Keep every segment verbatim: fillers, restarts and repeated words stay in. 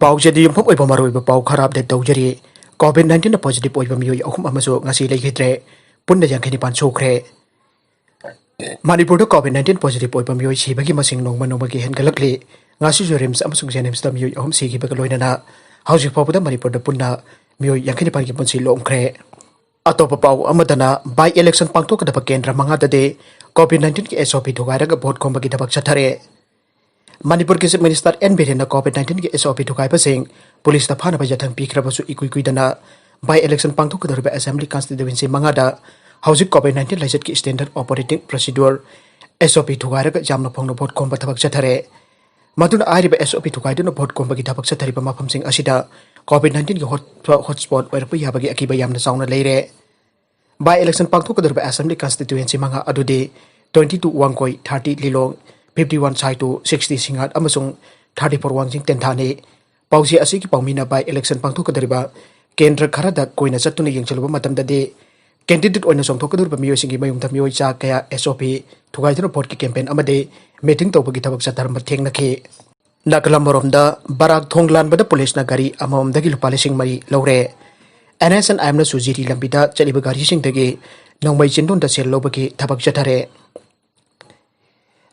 ꯄꯥꯎꯆꯦꯗ ꯌꯨꯝꯐꯝ ꯑꯣꯏꯕ ꯃꯔꯨꯑꯣꯏꯕ ꯄꯥꯎ ꯈꯔ ꯑꯞꯗꯦꯠ ꯇꯧꯖꯔꯤ꯫ ꯀꯣꯚꯤꯗ ꯅꯥꯏꯟꯇꯤꯟꯗ ꯄꯣꯖꯤꯇꯤꯚ ꯑꯣꯏꯕ ꯃꯤꯑꯣꯏ ꯑꯍꯨꯝ ꯑꯃꯁꯨ ꯉꯁꯤ ꯂꯩꯈꯤꯗ꯭ꯔꯦ꯫ ꯄꯨꯟꯅ ꯌꯥꯡꯈꯩ ꯅꯤꯄꯥꯟ ꯁꯨꯈ꯭ꯔꯦ꯫ ꯃꯅꯤꯄꯨꯔꯗ ꯀꯣꯚꯤꯗ ꯅꯥꯏꯟꯇꯤꯟ ꯄꯣꯖꯤꯇꯤꯚ ꯑꯣꯏꯕ ꯃꯤꯑꯣꯏ ꯁꯤꯕꯒꯤ ꯃꯁꯤꯡ ꯅꯣꯡꯃ ꯅꯣꯡꯃꯒꯤ ꯍꯦꯟꯒꯠꯂꯛꯂꯤ꯫ ꯉꯁꯤꯁꯨ ꯔꯤꯝꯁ ꯑꯃꯁꯨꯡ ꯖꯦꯅꯤꯝꯁꯇ ꯃꯤꯑꯣꯏ ꯑꯍꯨꯝ ꯁꯤꯈꯤꯕꯒ ꯂꯣꯏꯅꯅ ꯍꯧꯖꯤꯛ ꯐꯥꯎꯕꯗ ꯃꯅꯤꯄꯨꯔꯗ ꯄꯨꯟꯅ ꯃꯤꯑꯣꯏ ꯌꯥꯡꯈꯩ ꯅꯤꯄꯥꯟꯒꯤ ꯄꯨꯟꯁꯤ ꯂꯣꯝꯈ꯭ꯔꯦ꯫ ꯑꯇꯣꯞꯄ ꯄꯥꯎ ꯑꯃꯗꯅ, ꯕꯥꯏ ꯏꯂꯦꯛꯁꯟ ꯄꯥꯡꯊꯣꯛꯀꯗꯕ ꯀꯦꯟꯗ꯭ꯔ ꯃꯉꯥꯗꯗꯤ ꯀꯣꯚꯤꯗ ꯅꯥꯏꯟꯇꯤꯟꯒꯤ ꯑꯦꯁ ꯑꯣ ꯄꯤ ꯊꯨꯒꯥꯏꯔꯒ ꯚꯣꯠ ꯈꯣꯝꯕꯒꯤ ꯊꯕꯛ ꯆꯠꯊꯔꯦ꯫ ꯃꯅꯤꯄꯨꯔꯒꯤ ꯆꯤꯐ ꯃꯤꯅꯤꯁꯇꯔ ꯑꯦꯟ ꯕꯤꯔꯦꯟꯅ ꯀꯣꯚꯤꯗ ꯅꯥꯏꯟꯇꯤꯟꯒꯤ ꯑꯦꯁ ꯑꯣ ꯄꯤ ꯊꯨꯒꯥꯏꯕꯁꯤꯡ ꯄꯨꯂꯤꯁꯇ ꯐꯥꯅꯕ ꯌꯥꯊꯪ ꯄꯤꯈ꯭ꯔꯕꯁꯨ, ꯏꯀꯨꯏ ꯀꯨꯏꯗꯅ ꯕꯥꯏ ꯏꯂꯦꯛꯁꯟ ꯄꯥꯡꯊꯣꯛꯀꯗꯧꯔꯤꯕ ꯑꯦꯁꯦꯝꯕ꯭ꯂꯤ ꯀꯟꯁꯇꯤꯇ꯭ꯌꯨꯑꯦꯟꯁꯤ ꯃꯉꯥꯗ ꯍꯧꯖꯤꯛ ꯀꯣꯚꯤꯗ ꯅꯥꯏꯟꯇꯤꯟ ꯂꯥꯏꯆꯠꯀꯤ ꯁ꯭ꯇꯦꯟꯗꯔꯗ ꯑꯣꯄꯔꯦꯇꯤꯡ ꯄ꯭ꯔꯣꯁꯤꯗ꯭ꯌꯨꯔ, ꯑꯦꯁ ꯑꯣ ꯄꯤ, ꯊꯨꯒꯥꯏꯔꯒ ꯌꯥꯝꯅ ꯐꯣꯡꯅ ꯚꯣꯠ ꯈꯣꯝꯕ ꯊꯕꯛ ꯆꯠꯊꯔꯦ꯫ ꯃꯗꯨꯅ ꯍꯥꯏꯔꯤꯕ ꯑꯦꯁ ꯑꯣ ꯄꯤ ꯊꯨꯒꯥꯏꯗꯨꯅ ꯚꯣꯠ ꯈꯣꯝꯕꯒꯤ ꯊꯕꯛ ꯆꯠꯊꯔꯤꯕ ꯃꯐꯝꯁꯤꯡ ꯑꯁꯤꯗ ꯀꯣꯚꯤꯗ ꯅꯥꯏꯟꯇꯤꯟꯒꯤ ꯍꯣꯠ-, ꯍꯣꯠꯁ꯭ꯄꯣꯠ ꯑꯣꯏꯔꯛꯄ ꯌꯥꯕꯒꯤ ꯑꯀꯤꯕ ꯌꯥꯝꯅ ꯆꯥꯎꯅ ꯂꯩꯔꯦ꯫ ꯕꯥꯏ ꯏꯂꯦꯛꯁꯟ ꯄꯥꯡꯊꯣꯛꯀꯗꯧꯔꯤꯕ ꯑꯦꯁꯦꯝꯕ꯭ꯂꯤ ꯀꯟꯁꯇꯤꯇ꯭ꯌꯨꯑꯦꯟꯁꯤ ꯃꯉꯥ ꯑꯗꯨꯗꯤ twenty two ꯋꯥꯡꯒꯣꯏ, thirty ꯂꯤꯂꯣꯡ, fifty one ꯁꯥꯏꯇꯨ, sixty ꯁꯤꯡꯍꯥꯠ ꯑꯃꯁꯨꯡ thirty four ꯋꯥꯡꯖꯤꯡ ꯇꯦꯟꯊꯥꯅꯤ꯫ ꯄꯥꯎꯆꯦ ꯑꯁꯤꯒꯤ ꯄꯥꯎꯃꯤꯅ ꯕꯥꯏ ꯏꯂꯦꯛꯁꯟ ꯄꯥꯡꯊꯣꯛꯀꯗꯧꯔꯤꯕ ꯀꯦꯟꯗ꯭ꯔ ꯈꯔꯗ ꯀꯣꯏꯅ ꯆꯠꯇꯨꯅ ꯌꯦꯡꯁꯤꯜꯂꯨꯕ ꯃꯇꯝꯗꯗꯤ, ꯀꯦꯟꯗꯤꯗꯦꯠ ꯑꯣꯏꯅ ꯆꯣꯡꯊꯣꯛꯀꯗꯧꯔꯤꯕ ꯃꯤꯑꯣꯏꯁꯤꯡꯒꯤ ꯃꯌꯨꯝꯗ ꯃꯤꯑꯣꯏ ꯆꯥ ꯀꯌꯥ ꯑꯦꯁ ꯑꯣ ꯄꯤ ꯊꯨꯒꯥꯏꯗꯨꯅ ꯚꯣꯠꯀꯤ ꯀꯦꯝꯄꯦꯟ ꯑꯃꯗꯤ ꯃꯤꯇꯤꯡ ꯇꯧꯕꯒꯤ ꯊꯕꯛ ꯆꯠꯊꯔꯝꯕ ꯊꯦꯡꯅꯈꯤ꯫ ꯅꯥꯒꯥꯂꯝ ꯑꯃꯔꯣꯝꯗ ꯕꯔꯥꯛ ꯊꯣꯡ ꯂꯥꯟꯕꯗ ꯄꯨꯂꯤꯁꯅ ꯒꯥꯔꯤ ꯑꯃꯃꯝꯗꯒꯤ ꯂꯨꯄꯥ ꯂꯤꯁꯤꯡ ꯃꯔꯤ ꯂꯧꯔꯦ꯫ ꯑꯦꯟ ꯑꯦꯁ ꯑꯦꯟ ꯑꯥꯏ ꯑꯦꯝꯅ ꯁꯨꯖꯤꯔꯤ ꯂꯝꯕꯤꯗ ꯆꯠꯂꯤꯕ ꯒꯥꯔꯤꯁꯤꯡꯗꯒꯤ ꯅꯣꯡꯃꯩ ꯆꯤꯟꯗꯣꯟꯗ ꯁꯦꯜ ꯂꯧꯕꯒꯤ ꯊꯕꯛ ꯆꯠꯊꯔꯦ꯫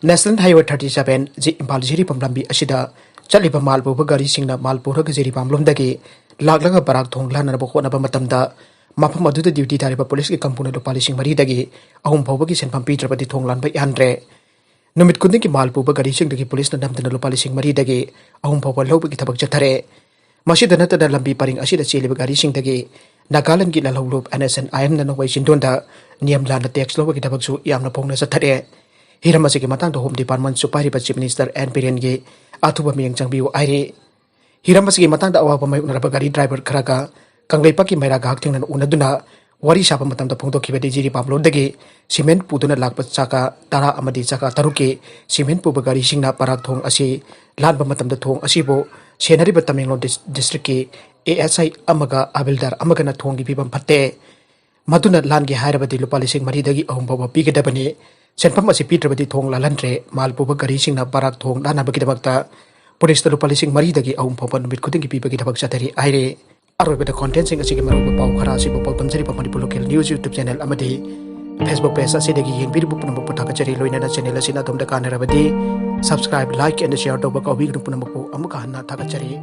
ꯅꯦꯁꯅꯦꯜ ꯍꯥꯏꯋꯦ thirty seven ꯖꯤ ꯏꯝꯐꯥꯜ ꯖꯤꯔꯤꯕꯥꯝ ꯂꯝꯕꯤ ꯑꯁꯤꯗ ꯆꯠꯂꯤꯕ ꯃꯥꯜ ꯄꯨꯕ ꯒꯥꯔꯤꯁꯤꯡꯅ ꯃꯥꯜ ꯄꯨꯔꯒ ꯖꯤꯔꯤꯕꯥꯝ ꯂꯣꯝꯗꯒꯤ ꯂꯥꯛꯂꯒ ꯕꯔꯥꯛ ꯊꯣꯡ ꯂꯥꯟꯅꯅꯕ ꯍꯣꯠꯅꯕ ꯃꯇꯝꯗ, ꯃꯐꯝ ꯑꯗꯨꯗ ꯗ꯭ꯌꯨꯇꯤ ꯇꯥꯔꯤꯕ ꯄꯨꯂꯤꯁꯀꯤ ꯀꯥꯡꯕꯨꯅ ꯂꯨꯄꯥ ꯂꯤꯁꯤꯡ ꯃꯔꯤꯗꯒꯤ ꯑꯍꯨꯝ ꯐꯥꯎꯕꯒꯤ ꯁꯦꯟꯐꯝ ꯄꯤꯗ꯭ꯔꯕꯗꯤ ꯊꯣꯡ ꯂꯥꯟꯕ ꯌꯥꯍꯟꯗ꯭ꯔꯦ꯫ ꯅꯨꯃꯤꯠ ꯈꯨꯗꯤꯡꯒꯤ ꯃꯥꯜ ꯄꯨꯕ ꯒꯥꯔꯤꯁꯤꯡꯗꯒꯤ ꯄꯨꯂꯤꯁꯅ ꯅꯝꯗꯅ ꯂꯨꯄꯥ ꯂꯤꯁꯤꯡ ꯃꯔꯤꯗꯒꯤ ꯑꯍꯨꯝ ꯐꯥꯎꯕ ꯂꯧꯕꯒꯤ ꯊꯕꯛ ꯆꯠꯊꯔꯦ꯫ ꯃꯁꯤꯗ ꯅꯠꯇꯅ, ꯂꯝꯕꯤ ꯄꯔꯤꯡ ꯑꯁꯤꯗ ꯆꯦꯜꯂꯤꯕ ꯒꯥꯔꯤꯁꯤꯡꯗꯒꯤ ꯅꯥꯒꯥꯂꯦꯟꯗꯒꯤ ꯂꯥꯜꯍꯧꯂꯨꯞ ꯑꯦꯟ ꯑꯦꯁ ꯑꯦꯟ ꯑꯥꯏ ꯑꯦꯝꯅ ꯅꯣꯡꯃꯩ ꯆꯤꯟꯗꯣꯟꯗ ꯅꯤꯌꯝ ꯂꯥꯟꯅ ꯇꯦꯛꯁ ꯂꯧꯕꯒꯤ ꯊꯕꯛꯁꯨ ꯌꯥꯝꯅ ꯐꯣꯡꯅ ꯆꯠꯊꯔꯦ꯫ ꯍꯤꯔꯝ ꯑꯁꯤꯒꯤ ꯃꯇꯥꯡꯗ ꯍꯣꯝ ꯗꯤꯄꯥꯔꯠꯃꯦꯟꯠꯁꯨ ꯄꯥꯏꯔꯤꯕ ꯆꯤꯐ ꯃꯤꯅꯤꯁꯇꯔ ꯑꯦꯟ ꯕꯤꯔꯦꯟꯒꯤ ꯑꯊꯨꯕ ꯃꯤꯠꯌꯦꯡ ꯆꯪꯕꯤꯌꯨ ꯍꯥꯏꯔꯤ꯫ ꯍꯤꯔꯝ ꯑꯁꯤꯒꯤ ꯃꯇꯥꯡꯗ ꯑꯋꯥꯕ ꯃꯥꯌꯣꯛꯅꯔꯕ ꯒꯥꯔꯤ ꯗ꯭ꯔꯥꯏꯚꯔ ꯈꯔꯒ ꯀꯪꯂꯩꯄꯥꯛꯀꯤ ꯃꯩꯔꯥꯒ ꯍꯛꯊꯦꯡꯅꯅ ꯎꯅꯗꯨꯅ ꯋꯥꯔꯤ ꯁꯥꯕ ꯃꯇꯝꯗ ꯐꯣꯡꯗꯣꯛꯈꯤꯕꯗꯤ, ꯖꯤꯔꯤꯕꯥꯝ ꯂꯣꯝꯗꯒꯤ ꯁꯤꯃꯦꯟꯠ ꯄꯨꯗꯨꯅ ꯂꯥꯛꯄ ꯆꯀꯥ ꯇꯔꯥ ꯑꯃꯗꯤ ꯆꯀꯥ ꯇꯔꯨꯛꯀꯤ ꯁꯤꯃꯦꯟꯠ ꯄꯨꯕ ꯒꯥꯔꯤꯁꯤꯡꯅ ꯕꯔꯥꯛ ꯊꯣꯡ ꯑꯁꯤ ꯂꯥꯟꯕ ꯃꯇꯝꯗ ꯊꯣꯡ ꯑꯁꯤꯕꯨ ꯁꯦꯟꯅꯔꯤꯕ ꯇꯃꯦꯡꯂꯣꯡ ꯗꯤꯁ-, ꯗꯤꯁꯇ꯭ꯔꯤꯛꯀꯤ ꯑꯦ ꯑꯦꯁ ꯑꯥꯏ ꯑꯃꯒ ꯍꯕꯤꯜꯗꯥꯔ ꯑꯃꯒꯅ ꯊꯣꯡꯒꯤ ꯐꯤꯕꯝ ꯐꯠꯇꯦ꯫ ꯃꯗꯨꯅ ꯂꯥꯟꯒꯦ ꯍꯥꯏꯔꯕꯗꯤ ꯂꯨꯄꯥ ꯂꯤꯁꯤꯡ ꯃꯔꯤꯗꯒꯤ ꯑꯍꯨꯝ ꯐꯥꯎꯕ ꯄꯤꯒꯗꯕꯅꯤ꯫ ꯁꯦꯟꯐꯝ ꯑꯁꯤ ꯄꯤꯗ꯭ꯔꯕꯗꯤ ꯊꯣꯡ ꯂꯥꯜꯍꯟꯗ꯭ꯔꯦ꯫ ꯃꯥꯜ ꯄꯨꯕ ꯒꯥꯔꯤꯁꯤꯡꯅ ꯕꯔꯥꯛ ꯊꯣꯡ ꯂꯥꯟꯅꯕꯒꯤꯗꯃꯛꯇ ꯄꯨꯂꯤꯁꯇ ꯂꯨꯄꯥ ꯂꯤꯁꯤꯡ ꯃꯔꯤꯗꯒꯤ ꯑꯍꯨꯝ ꯐꯥꯎꯕ ꯅꯨꯃꯤꯠ ꯈꯨꯗꯤꯡꯒꯤ ꯄꯤꯕꯒꯤ ꯊꯕꯛ ꯆꯠꯊꯔꯤ ꯍꯥꯏꯔꯦ꯫ ꯑꯔꯣꯏꯕꯗ ꯀꯣꯟꯇꯦꯟꯁꯤꯡ ꯑꯁꯤꯒꯤ ꯃꯔꯨꯑꯣꯏꯕ ꯄꯥꯎ ꯈꯔ ꯑꯁꯤꯕꯨ ꯄꯥꯎꯗꯝꯖꯔꯤꯕ Manipur local news YouTube channel ꯑꯃꯗꯤ ꯐꯦꯁꯕꯨꯛ ꯄꯦꯖ ꯑꯁꯤꯗꯒꯤ ꯌꯦꯡꯕꯤꯔꯤꯕ ꯄꯨꯝꯅꯃꯛꯄꯨ ꯊꯥꯒꯠꯆꯔꯤ꯫ ꯂꯣꯏꯅꯅ ꯆꯦꯅꯦꯜ ꯑꯁꯤꯅ ꯑꯗꯣꯝꯗ ꯀꯥꯟꯅꯔꯕꯗꯤ subscribe, like and share ꯇꯧꯕ ꯀꯥꯎꯕꯤꯒꯅꯨ꯫ ꯄꯨꯝꯅꯃꯛꯄꯨ ꯑꯃꯨꯛꯀ ꯍꯟꯅ ꯊꯥꯒꯠꯆꯔꯤ꯫